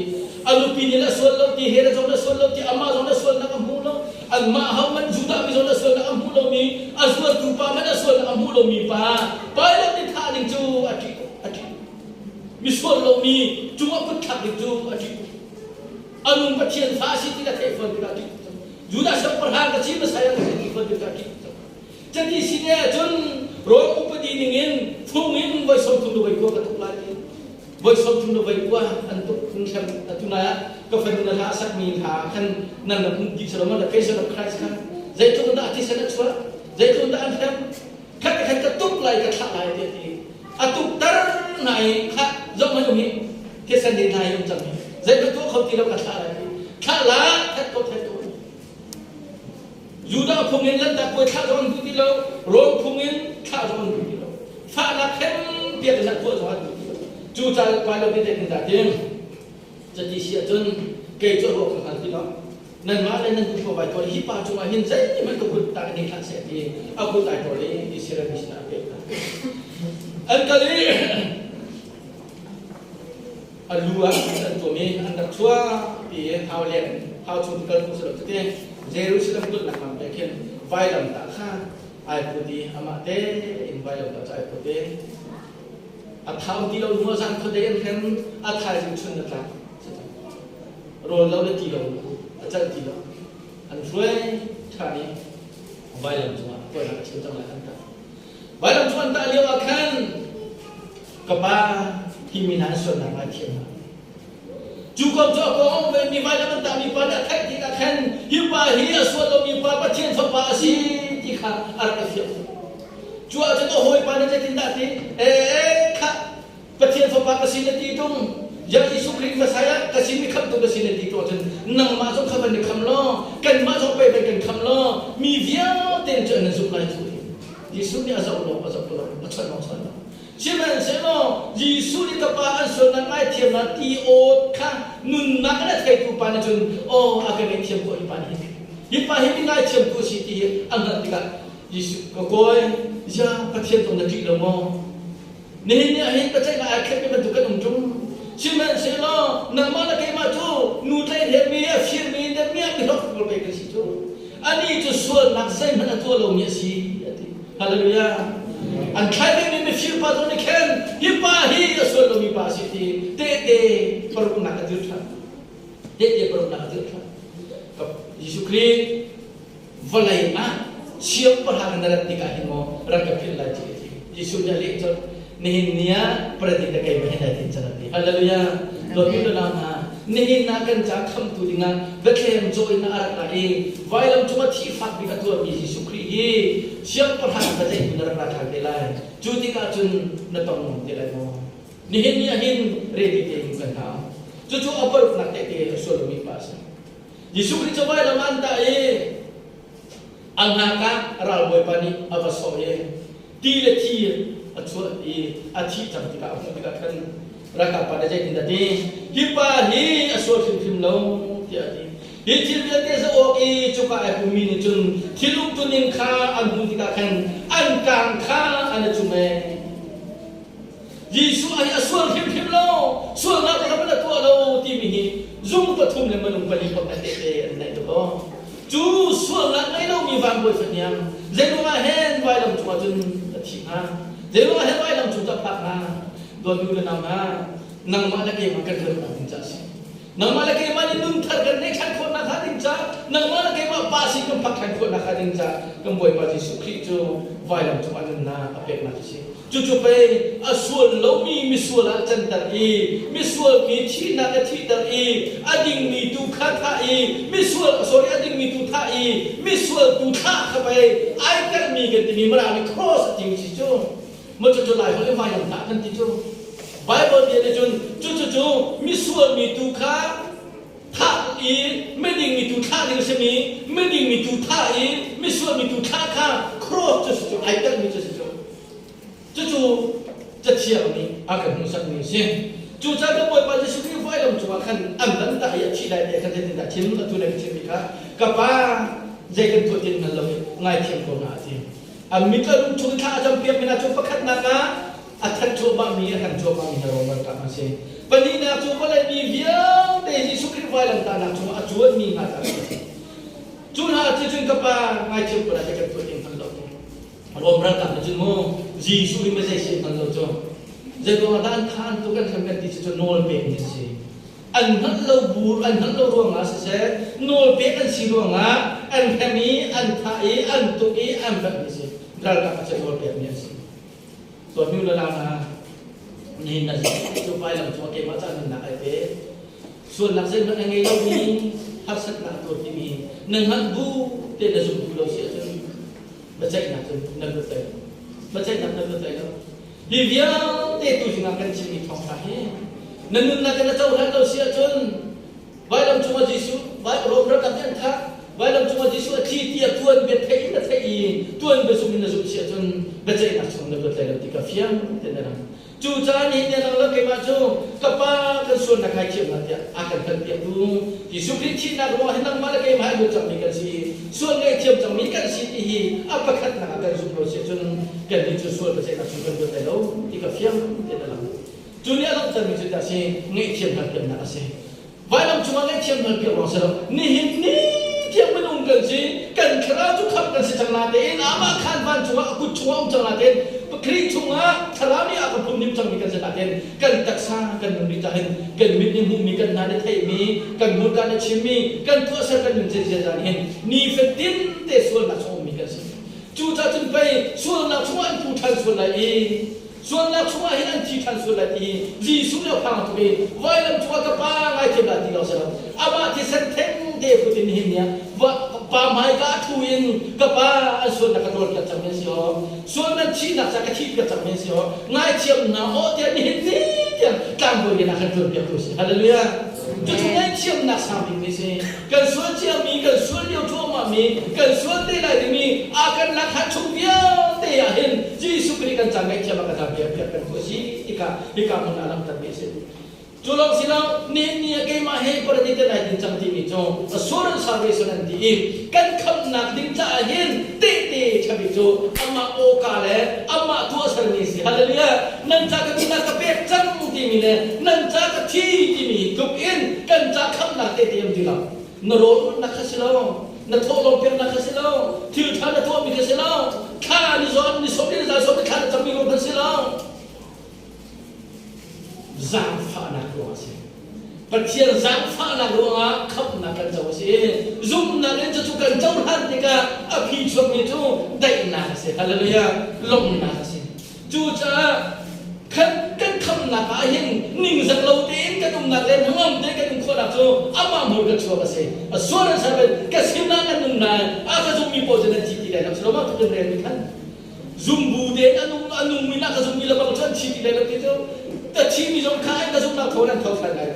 a nupi nih a sual lo ti Herod zong a sual lo ti amah zong a sualnak a hmu lo. Anmah ho man Judah mi zawn a sualnak a hmuh lomi, a zuartu pa man a sualnak a hmuh lomi pa Pilate nih thah ding cu a ṭih tuk, a ṭih. Misual lomi cungah kut thlak ding cu a ṭih tuk. A nung Pathian fa a si ti ka theih fawn tikah a ṭih tuk. Judah siangpahrang ka si Messiah ka si ti fawn tikah a ṭih tuk. Cati si ne ahcun Rom upadi ningin phung in voi 30 le voi 9 ka tuk lai ti. Voi 30 le voi 9 an tuk phung hrem atu nai ah ka fanu na hla a sakmi hla khan nan rak hmuh dih selo the Passion of Christ khan zeitluk in dah a thisen a chuah zeitluk in dah an hrem khat khat ka tuk lai ka thlah lai tiah ti a tuk tar hna i kha zong hmanh um hi thisen din hna hi um cang hi zei tuah kho ti lo ka thlah lai ti thlah la that ko that ko Judah phung in lanhtak puai thlah zong an duh ti lo, Rom phung in thlah zong an duh ti lo. Fahnak khem piak in tuah zong an duh ti lo. Cu ca pai lo te kan dah tim. Cati si ahcun kei cu ruah ka hngal ti lo. Nanmah le nan duh ko vai tuah hi pa cungah hin zeihmanh ka kut ta in hlah seh ti a kut ai tawl i Israel mi sinah a pek hna. An kal i a lu ah an tuam i an rak chuah ti i hau leng hau chung kal tu si lo tete Jerusalem kulhnak lam te khin vailam tah kha ai put i amah te in vailam tah cu ai put i a thau ti lo hnu zan khuadei an hrem a thaizing chun a tlak rawl lo le ti lo a cal ti lo an hruai ṭhan i vailam cungah puainak a chim cang lai an tah vailam cung an tah lio ah khan Ka pa, hi mi hna an sualnak ngaithiam hna. Cu kong cu a kong ve mi vailam an tahmi pa nih a theih tikah khan hi pa hi a sual lomi pa Pathian fapa a si ti kha a rak i fiang. Cu ahcun a hawipa nih zeitindah a ti? Ee, khah, Pathian fapa ka si na ti ṭung. Ya Jesuh Khrih Messiah ka si mi khamhtu ka si na ti ṭung ahcun nangmah zong kha van i kham law, kanmah zong pei van kan kham law, mi vialte cu an zumh lai cu. Jesuh nih a zoh lo, a zoh lo, a chawnh lo, chawnh lo. Sihmanhsehlaw Jesuh nih ka pa an sualnak ngaithiamnak ti awt kha nunnak in a theitu pa nih cun aw a ka ngaihthiam ko hi pa nih hi pa hi mi ngaithiamtu a si ti hi a hngalh tikah Jesuh ka kawi ya Pathian zong na ṭih lo maw nihin ni ah hin biaceihnak ai khenmi bantuk kan um ṭung sihmanhsehlaw nangmah le keimah cu nu tlaihlemmi a firmi damiah mi hlawk pawl pei kan si cu anih cu sualnak zeihmanh a tuah lomi a si a ti Hallelujah an thlai dingmi mifir pa zong nih khan hi pa hi a sual lomi pa a si ti tehte paruknak a dir ṭhan tehte paruknak a dir ṭhan Jesuh Khrih vawlei ah siangpahrang na rat tikah hin maw rak ka philh lai ti a ti Jesuh nih a leh colh nihin ni ah paradis na keimah hin ai tin cang a ti hallelujah dawtmi unau hna nihin ah kan ca khamtu dingah Bethlehem caw in a rak ra i vailam cungah thi fak bik a tuahmi Jesuh Khrih hi siangpahrang va zeihmun na rak ra ṭhan te lai cu tikah cun na tong ngam te lai maw nihin ni ah hin ready tein kan hau cucu a paruknak tehte a sual lomi pa a si Jesuh Khrih cu vailam an tah i a ngak ah ralbawipa nih a va sawh i ti le thi a chuah i a thih cang tikah a hmuh tikah khan ralkap pa nih zeitindah ti hi pa hi a sual hrimhrim lo tiah a ti hi thil vialte za awk i cuka ai pummi nih cun thil umtuning kha an hmuh tikah khan an kang kha an i cum ee Jesuh hi a sual hrimhrim lo, sualnak ram na tuah lo timi hi zung pathum le minung pali bak an tehte an neih tuk aw. Cu sualnak ngei lomi vanbawi fahniang zeiruangah hen vailam cungah cun a thi hnga? Zeiruangah hen vailam cung cu a phak hnga? Dawtnu le nau hna, nangmah le keimah kan luatnak ding ca a si. Nangmah le keimah nih nun thar kan neih ṭhan khawh nakhnga ding ca, nangmah le keimah pa sin kan phak ṭhan khawh nakhnga ding ca kan Bawipa Jesuh Khrih cu vailam cungah nunnak a peknak a si. Cucu pei a sual lomi misual ah canter i misual mi thihnak a thihter i a dingmi tu kha thah i misual sorry a dingmi tu thah i misual tu thlah kha pei ai telmi kan timi Mara nih cross a timi si cu. Maw cucu Lai holh in vailam tah kan ti cu. Bible bia nih cun cucu cu misual mi tu kha thah i miding mi tu thlah ding a simi miding mi tu thah i misual mi tu thlah kha cross cu si cu ai telmi cu si cu. Cucu Cathiang nih a kan hmuhsakmi a si. Cucaah kan Bawipa Jesuh Khrih vailam cungah khan an van tah i a thih lai te khan zeitindah chim atu na ka chimmi kha ka pa zei kan tuah ti hngal lo i ngaithiam ko hna a ti. A mit a lung chung thla a campiak mi hna cu pakhatnak ah a that cuahmahmi a kan cuahmahmi hna rawng ralkap an si. Pahnihnak cu vawlei mi vialte Jesuh Khrih vailamtahnak cungah a cuanmi hna ca a si. Cu hna cu cun ka pa ngaithiam ko lai kan tuah ding hngal lo. Rom ralkap nih cun mu Jesuh hi mei si hngal lo cu. Zei ruangah dah an khan tu kan hrem kan ti cu nawl pek mi a si. An hngalh lo bu an hngalh lo ruangah siseh nawl pek an si ruangah an hrem i an thah i an tuk i an velh mi si. Ralkap cu nawl pek mi an si. Tuahnu le nau hna, nihin na cu vailam cungah keimah ca nunnak ai pe. Sualnak zeihmanh a ngei lomi harsatnak a tuar timi na hngalh bu te na zumh duh lo si ahcun biaceihnak cun na lut lai lo. Biaceihnak na lut lai lo. Hi vialte tu zingah kan chimmi thawngṭha hi na nunnak in na cohlan lo si ahcun Vailam cungah Jesuh, Rom ralkap nih an thah. Vailam cungah Jesuh a thi tiah tuan bia theih in na theih i tuan bia zumh in na zumh si ahcun biaceihnak chung na luat lai lo ti kha fiang tein na lang. Cucaah nihin ni lang lo keimah cu ka pa kan sualnak kai thiam hna tiah a kan hngalhpiaktu Jesuh Khrih thihnak ruangah hin nangmah le keimah hi lut cangmi kan si sual ngaihthiam cangmi kan si ti hi a pakhatnak ah kan zumh lo si ahcun kannih cu sual biaceihnak chung kan luat lai lo ti kha fiang tein a lang. Cu nih a langhtermi cu dah si ngaihthiam hngalhpiaknak a si. Vailam cungah ngaihthiam hngalhpiak lawng si lo. Nihin ni tiang minung kan si, kan thlarau cu khamh kan si cang natein amah khan vancung ah a kut chungah um cang natein Khrih chungah thlarau nih a kan phumnim cangmi kan si natein kan taksa kan nun rih cahin kan mit nih hmuhmi kan hna nih theihmi kan hmurka nih chimmi kan tuahser kan nun ziaza nih hin nifatin te sualnak chung ummi kan si. Cucaah cun pei sualnak chungah an pu ṭhan sual lai i Sualnak chungah hin an thi ṭhan sual lai ti hi Jesuh nih a phang tuk i vailam cungah ka pa ngaithiam dah ti lo si lo. Amah thisen theng te put in nihin ni ah pa hmaika a ṭhu in ka pa an sualnak ka ṭawl piak cangmi an si aw. Sual nan thihnak ca ka thih piak cangmi an si aw. Ngaithiam hna aw tiah nihin ni tiang tlangbawi rian ah kan ṭuan piaktu a si. Hallelujah. Cucu ngaihthiamnak sang bikmi si. Kan sual ciami, kan sual lio cuahmahmi, kan sual te lai dingmi a kan lak han chung vialte ah hin Jesuh Khrih kan ca ngaihthiam a kan hal piak kan tu a si tikah hika hmun ah langhtermi a si. Cu lawng si lo, nihin ni ah keimah he paradis te lai din cang timi cu assurance salvation an ti i kan khamhnak ding caah hin tehte ṭhabik cu amah awka le amah tuahsermi si. Hallelujah! Nan ca ka nunnak ka pek cang timi le nan ca ka thi timi hi tluk in kan ca khamhnak tehte um ti lo. Na rawl ulhnak kha si lo, na thawhlawm peknak kha si lo, thil ṭha na tuahmi kha si lo, thla ni zawn ni sawm ni za sawm ni thla na cammi ruang kha si lo. Zaangfahnak ruang a si. Pathian zaangfahnak ruangah khamhnak kan co a si. Zumhnak in cucu kan cohlan tikah a phi chuakmi cu daihnak a si. Hallelujah! Lawmhnak a si. Cucaah kan kan khamhnak ah hin ningzak lo tein kan umnak le hnangam tein kan um khawhnak cu amah hmur kan chuak a si. A sual an ser ka sinah nan nung nain a ka zummi pawl cu nan thi ti lai lo. Cu lo kan relmi khan zumbu tein a nung a nungmi na ka zummi le bang cu an thi ti lai lo ti cu ka thimi zong kha an ka zumnak thaw nan tho than lai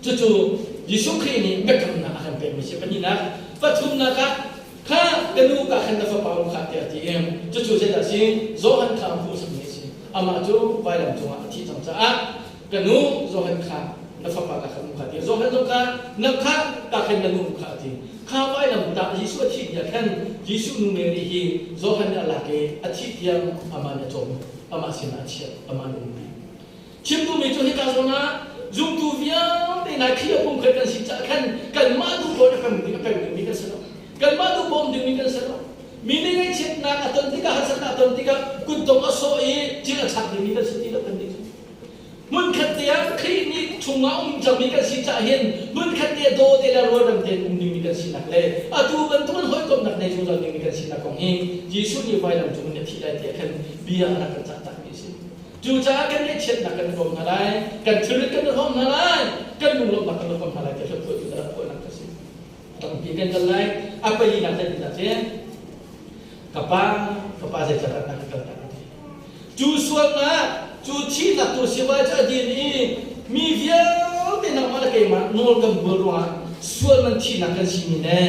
cucu Jesuh Khrih nih biakamnak a kan pekmi si pahnihnak pathumnak ah kha ka nu ka khan na fapa um kha tiah ti i cucu zeidah si Johan kha a hmuhsakmi a si amah cu vailam cungah a thih cang caah ka nu Johan kha na fapa ka khan um kha ti Johan zong kha na kha ka khan na nu um kha a ti Kha vailamtah Jesuh a thih tiah khan Jesuh nu Mary hi Johan nih a lak i a thih tiang amah nih a cawm, amah sinah a chiah, amah nih a umpi. Chim duhmi cu hika zawn ah zumtu vialte hna Khrih a pumkhat kan si caah khan kanmah duh paoh a pem ding a pem dingmi kan si lo. Kanmah duh paoh um dingmi kan si lo. Mi nih ngaihchiatnak a ton tikah harsatnak a ton tikah kutdong a sawh i cil a chak dingmi kan si ti lo kan nih cu. Hmunkhat te ah Khrih nih chungah um cangmi kan si caah hin hmunkhat te daw te le rualrem tein um dingmi kan sinak le atu bantukin hawikomhnak nei zungzal dingmi kan sinak kong hi Jesuh nih vailam cung in a thih lai tiah khan bia a rak kan cah takmi a si. Cucaah kan ngaihchiatnak kan hrawm hna lai, kan thilrit kan hrawm hna lai, kan lunglawmhnak kan hrawm hna lai tiah hlaphuah cu rak phuahnak a si. Tampi kan kal lai. A palinak zeitindah si? Ka pa, ka pa zeicahdah na ka kaltak a ti. Cu sualnak, cu thihnak tu sivai cu a din i mi vialte nangmah le keimah nawl kan bual ruangah sual man thihnak kan simi le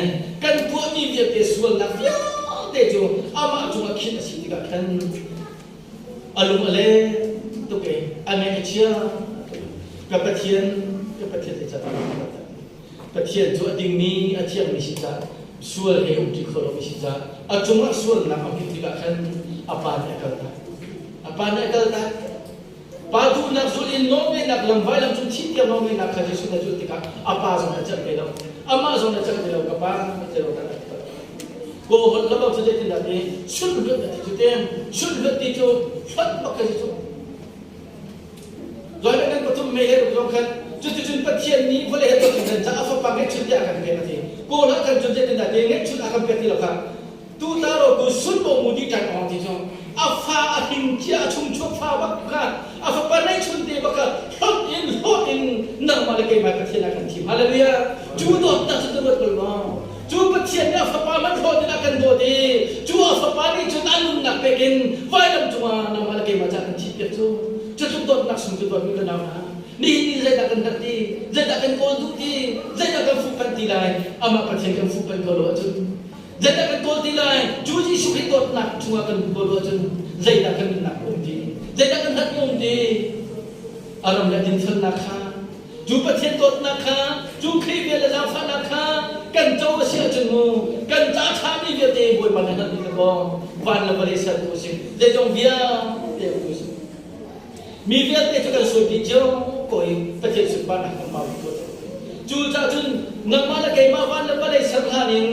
kan tuahmi vialte sualnak vialte cu amah cungah khinh a si tikah khan a lung a leng tuk i a ngaih a chia ka Pathian ka Pathian zeicahdah na ka kaltak Pathian cu a dingmi, a thiangmi si caah sual he umṭi kho lomi si caah a cungah sualnak a hmuh tikah khan a pa nih a kaltak. A pa nih a kaltak. Pa duhnak zulh in nawlngeihnak lam vailam cung thih tiang nawlngeihnak kha Jesuh nih a zulh tikah a pa zong a celh ve lo. Amah zong na cang ti lo ka pa ti lo kan ko hol lo cu zeitin dah ti sunhluat a ti cu te sunhluat ti cu hlat bak ka si cu Zoi kan pathum me he ruk zong khan cuticun Pathian nih vawlei he dawt kan ca a fapa ngeihchun tiah a kan pek a ti. Kawl ah kan cun zeitin dah ti ngeihchun a kan pek ti lo kha tu ta ro tu sun bo mu di ṭan ong ti cu a fa a hing cia a chung chuak fa bak kha a fapa neihchun te bak kha hlot in hlot in nangmah le keimah Pathian a kan thim. Hallelujah. Cu dawtnak cu tu ruat bal maw? Cu Pathian nih a fapa man hlawt in a kan dawt i cu a fapa nih cun a nunnak pek in vailam cungah nangmah le keimah caah kan thihpiak cu. Cu tluk dawtnak sung cu dawtmi ka nau hna. Nihin ni zeidah kan herh ti, zeidah kan kawl duh ti, zeidah kan fuhpanh ti lai, amah Pathian kan fuhpanh ko lo ahcun zeidah kan kawl ti lai, cu Jesuh Khrih dawtnak chungah kan hmu ko lo ahcun zeidah kan nunnak a um ti, zeidah kan herhmi a um ti, a ram le dinfelnak kha Cu Pathian dawtnak kha, cu Khrih vel le zaangfahnak kha kan co a si ahcun mu, kan ca ṭhami vialte Bawipa nih hngalh ding kaw van le vawlei sertu a si, zeizong vialte a si. Mi vialte cu kan sual dih cio ko i Pathian sunparnak kan mau dih ko. Cu caah cun nangmah le keimah van le vawlei ser hlan in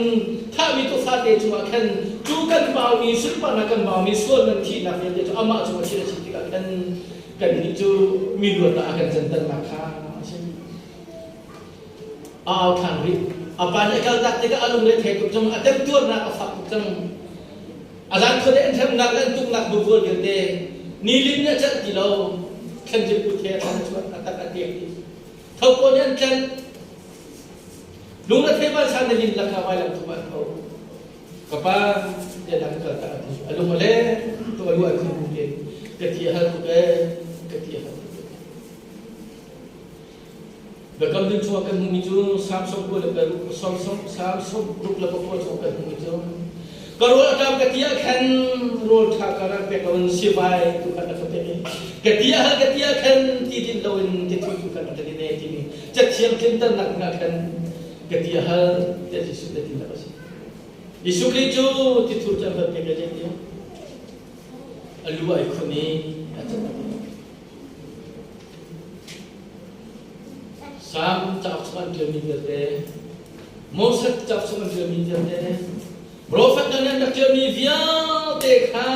thahmi tuufa te cungah khan cu kan baumi sunparnak kan baumi sual man thihnak vialte cu amah cungah thil a si tikah khan Kannih cu mi luatnak a kan canternak kha a si. A au ṭhan rih. A pa nih a kaltak tikah a lungre thei tuk cang, a temtuarnak a fak tuk cang. A zan khuate an hremnak le an tuknak buvual vialte nilin nih a celh ti lo. Thlenjit put he a thlan a chuak, a tak a tiak dih. Thopaw nih an tlenh. Lung a thei vansan na lin lakah vailam cung ah an tho. Ka pa tiah ka kal tak a ti. A lung a leng tuk a lu ai khun bu tein ka ti a hal tuk ee ka ti a hal tuk ee. Biakam ding chungah kan hmuhmi cu Salm sawm le paruk Salm 69 chungah kan hmuhmi cu ka rawl a ṭam ka ti ah khan rawl ṭha ka rak pek loin sivai tu khan na ka pek i ka ti a hal ka ti ah khan ti din loin ti thu tu khan na ka din ee timi cathiang tlinternak dingah khan ka ti a hal tiah Jesuh nih a tinak a si. Jesuh Khrih cu tithur cu an van pek le tiah a lu ai khun i a cat a Salm cauk chung an ṭialmi vialte, Moses cauk chung an ṭialmi vialte, profet hna nih an rak ṭialmi vialte kha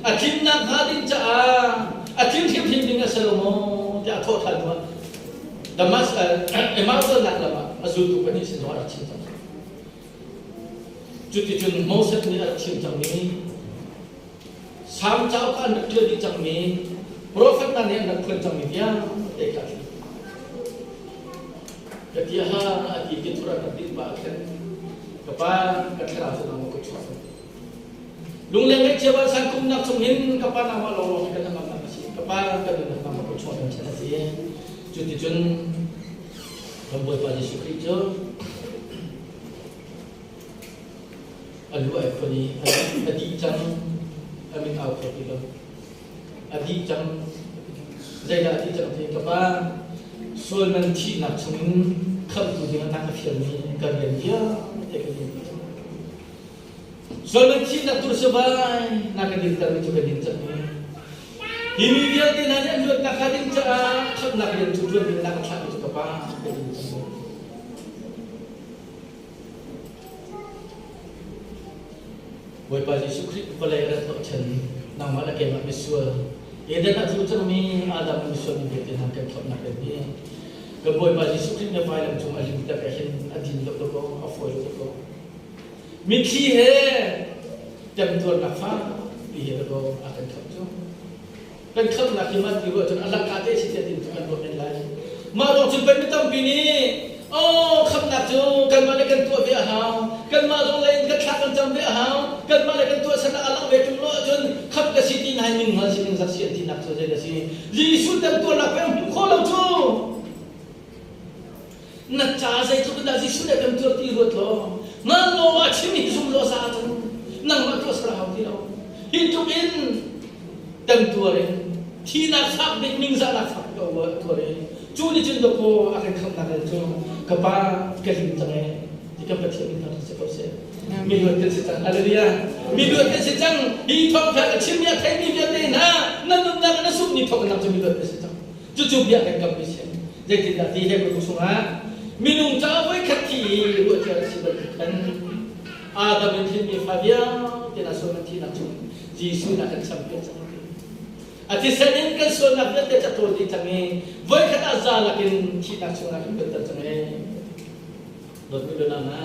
a tlinnak hnga ding caah a tling hrimhrim ding a si lo maw tiah a thawh ṭhan hnuah Damas Emmaus nak lam ah a zultu pahnih sin zong a rak chim cang. Cuticun Moses nih a rak chim cangmi, Salm cauk ah an rak ṭial dih cangmi, profet hna nih an rak phuan cangmi vialte kha a thli. Ka ti ha a ti ti thur an rak dinh pah ah khan ka pa ka thlarau cu nangmah kut chuak. Lungleng ngaihchia vansan kumnak chung hin ka pa nangmah lawnglawng hi kan hnangamnak a si. Ka pa kan nunnak nangmah kut chuak kan chan a si. Cuticun kan Bawipa Jesuh Khrih cu a lu ai khon i a dih cang a min au kho ti lo a dih cang zeidah a dih cang ti ka pa sual man thihnak chungin khamhtu ding a ka fialmi ka rian vialte ka din cang sual man thihnak tu sivai na ka dintermi cu ka din cang Hi mi vialte hna nih an luatnak hnga ding caah khamhnak rian cu ṭuan ding in a ka thlahmi cu ka Pa ka din cang. Bawipa Jesuh Khrih vawlei a rat hnawhchan nangmah le keimah misual Eden ah tlu cangmi Adam misual mi vialte hna kan khamhnak rian hi kan Bawipa Jesuh Khrih nih vailam cung a lim tak ah hin a din lo ko a fawi lo ko Mitthli he temtuarnak fakpi he dakaw a kan khamh cu. Kan khamhnak hi mah ti ruah cun a lakka te si tiah tin cu kan ruah men lai. Mah ruang cun pei mi tampi nih oh khamhnak cu kanmah le kan tuah ve a hau. Kanmah zong lei in kan thla kan cam ve a hau. Kanmah le kan tuahsernak a langh ve ṭung lo ahcun khamh ka si ti nai ning hngal si ning zak si an tinak cu zei dah si. Jesuh temtuarnak pei hmuh khawh lo cu. Na ca zeitluk in dah Jesuh nih a kan tuar ti ruat law ngan law a chim hi zum law sa ahcun nangmah tuah ser a hau ti lo. Hi tluk in temtuar in thihnak fak bik ningzahnak fak bik a tuar i cu nih cun dawkaw a kan khamhnak in cu ka pa ka hlim cang e ti kan Pathian min thangṭhat si ko seh. Mi luat kan si cang. Hallelujah. Mi luat kan si cang. Hi thawngṭha ka chimmi a theimi vialte hna nan nunnak na summi thawk in nang cu mi luat na si cang. Cucu bia kan kammi si. Zeitindah ti Hebrew chungah. Minung caah voikhat thi i ruahcia a si bantuk khan Adam in hrinmi fa vialte hna sual an thihnak chung Jesuh nih a kan champiak cang. A thisen in kan sualnak vialte cu a ṭawl dih cang i voikhat ah za lakin thihnak chungah kan luatter cang ee. Dawtmi le hna,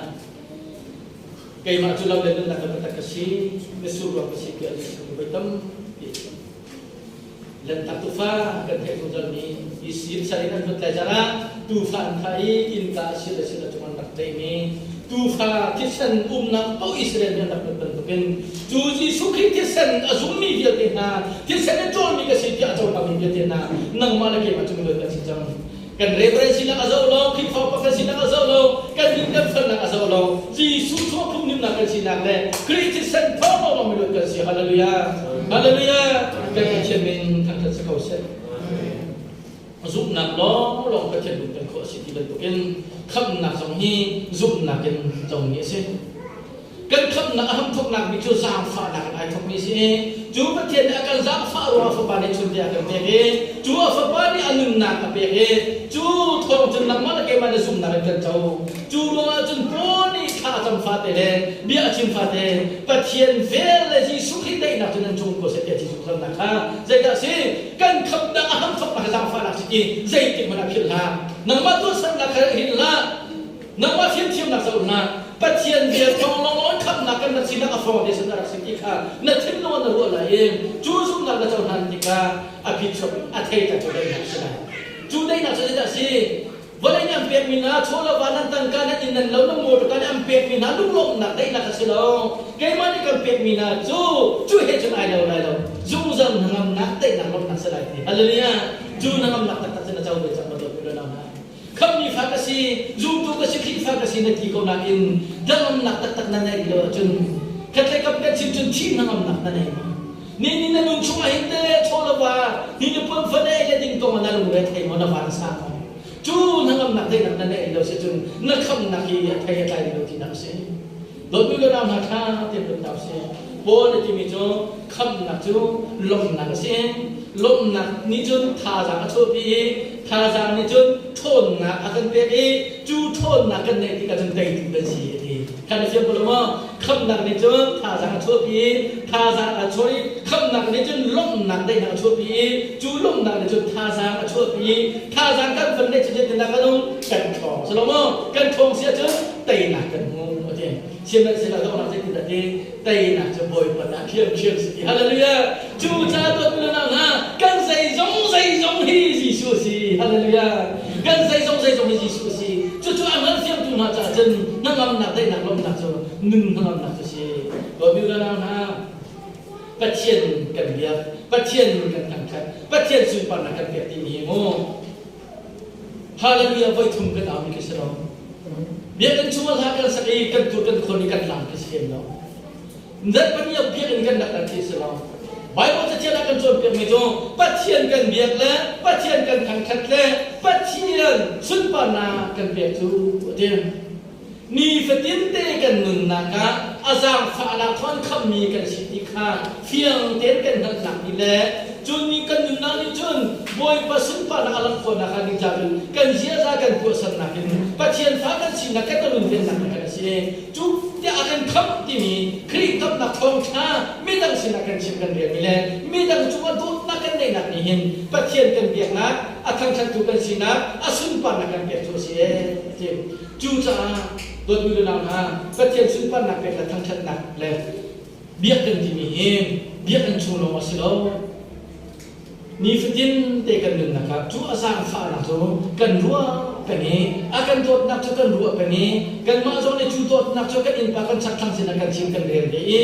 keimah cu lam le nunnak le biatak ka si, mitsur ruang ka si tiah Jesuh nih voi tampi a chim. Lanhtak tuufa kan theih zungzalmi Izipt sal in an vun tlai zan ah tuufa an thah i innka a si le si lo cung an rak tleimi tuufa thisen umnak paoh Israel nih an rak lut bantukin cu Jesuh Khrih thisen a zummi vialte hna thisen in ṭawlmi ka si tiah a cohlangmi vialte hna nangmah le keimah cu miluat kan si cang. Kan reverend sinak a zoh lo, Khrihfa upa kan sinak a zoh lo, kan min kan felnak a zoh lo. Jesuh chuah phungnimnak kan sinak le Khrih thisen thawng lawnglawng miluat kan si. Hallelujah. Hallelujah. Kan Pathian min thangṭhat si ko seh. Zumhnak lawnglawng Pathian lung kan khawh a si ti bantukin khamhnak zong hi zumhnak in comi a si. Kan khamhnak a hramthawknak bik cu zaangfahnak in ai thawkmi a si i cu Pathian nih a kan zaangfah ruangah Fapa nih chunte a kan pek i cu a Fapa nih a nunnak a pek i cu thawng cun nangmah le keimah na zumhnak in kan co. Cu ruangah cun Paul nih thla a cam fate le bia a chim fate Pathian vel le Jesuh Khrih daihnak cu nan cung ko seh tiah Jesuh khamnak kha zeidah a si? Kan khamhnak a hramthawknak zaangfahnak si ti zeitik hmanh ah philh hlah. Nangmah tuahsernak kha hin hlah. Nangmah fimthiamnak zoh hna. Pathian bia thawng lawnglawng in khamhnak kan rak sinak a fawng te sin a rak si ti kha na thinlung ah na ruah lai i cu zumhnak na cohlan tikah a phichuak a thei cu daihnak a si lai. Cu daihnak cu zeidah a si? Vawlei nih an pekmi hna chaw le va nan tangka nan inn nan lo nan motor nih an pekmi hna lunglawmhnak daihnak a si lo. Keimah nih kan pekmi hna cu cu he cun ai lo lai lo. Zungzal hnangamnak daihnak lawmhnak si lai ti. Hallelujah. Cu hnangamnak taktak cu na co ve cang ma dawt u le nau hna. Khamhmi fa ka si, zumtu ka si, Khrihfa ka si na ti ko nain hnangamnak taktak na neih lo ahcun khatlei kam kan chim cun thih hnangamnak na nei ma? Ni ni na nun chungah hin teh chaw lo va ni ni puan fa na ei le ding kong ah na lungre thei maw na van sang maw? Cu hnangamnak daihnak na neih lo si cun na khamhnak hi a thei a tlai lo tinak a si. Dawtmi le nau hna ṭha tein ruat hna usih. Paul a timi cu khamhnak cu lawmhnak a si. Lawmhnak nih cun thazaang a chuahpi i thazaang nih cun ṭhawnnak a kan pek i cu ṭhawnnak kan neih tikah cun teitu kan si a ti. Kha na fiang ko lo maw? Khamhnak nih cun thazaang a chuahpi i thazaang a chuah i khamhnak nih cun lawmhnak daihnak a chuahpi i cu lawmhnak nih cun thazaang a chuahpi i thazaang kan van neih cu zeitindah kan um? Kan ṭhawng. Si lo maw? Kan ṭhawng si ahcun teinak kan hmu a ti. Sihmanhsehlaw donghnak zeitindah ti teinak cu Bawipa ta ṭhiamṭhiam si ti. Hallelujah! Cu ca dawt nunnak hna kan zeizong zeizong hi Jesuh a si. Hallelujah! Kan zeizong zeizong hi Jesuh a si. Cucu a hngalthiamtu hna caah cun hnangamnak daihnak lawmhnak cu nun hnangamnak cu si. Dawtmi unau hna, Pathian kan biak, Pathian kan thangṭhat, Pathian sunparnak kan pek timi hi mu Hallelujah voi thum kan aumi khi si lo. Biakinn chungah hla kan sak i kan tur kan khawn i kan lang khi si lem lo. Zat paniah biakinn kan rak khi si lo. Bible cathial ah kan cawnpiakmi cu Pathian kan biak le Pathian kan thangṭhat le Pathian sunparnak kan pek cu a ti. Nifatin te kan nunnak ah a zaangfahnak thawng khammi kan si ti kha fiang tein kan hngalhnak nih le cun ni kan nunnak nih cun Bawipa sunparnak a langh khawhnak ah ding cun kan ziaza kan tuahsernak in Pathian fa kan sinak kan runvennak na kan a si. Cu tiah a kan khamh timi Khrih khamhnak thawngṭha midang sinah kan chim kan relmi le midang cungah dawtnak kan neihnak nih hin Pathian kan biaknak a thangṭhattu kan sinak a sunparnak kan pek cu a si ee a ti. Cucaah dawtmi le nau hna, Pathian sunparnak pek le thangṭhatnak le biak kan timi hi biakinn chung lawng a si lo. Nifatin te kan nunnak ah cu a zaangfahnak cu kan ruah peng i a kan dawtnak cu kan ruah peng i kanmah zong nih cu dawtnak cu kan innpa kan chakthlang sinah kan chim kan rel ve i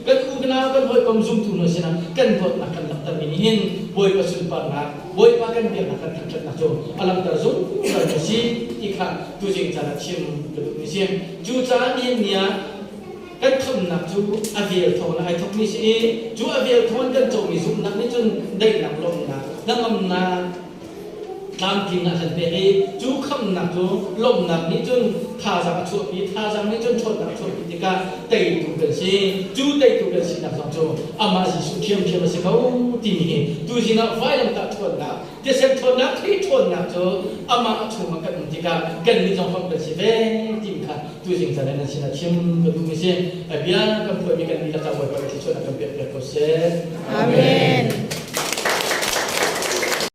kan unau kan hawikom zumtu hna sinah kan dawtnak kan langhtermi nih hin Bawipa sunparnak Bawipa kan biaknak kan thangṭhatnak cu a langhter zungzal mi si ti kha tuzing caan ah chim ka duhmi si. Cucaah nihin ni ah kan khamnak cu a vel thawng in ai thawkmi si i cu a vel thawng in kan comi zumhnak nih cun daihnak lawmhnak hnangamnak tlamtling ah kan pek i cu khamnak cu lawmhnak nih cun thazaang a chuahpi thazaang nih cun ṭhawnnak a chuahpi tikah teitu kan si. Cu teitu kan sinak zong cu amah Jesuh ṭhiamṭhiam a si ko timi hi tuzing ah vailamtah ṭhawnnak, thisen ṭhawnnak. Khrih ṭhawnnak cu amah chungah kan um tikah kannih zong hrawmh kan si ve timi kha tuzing caan ah nan sinah chim ka duhmi si. A bia kan phuanmi kan dihlak ah Bawipa nih thluachuahnak kan pek piak ko seh. Amen.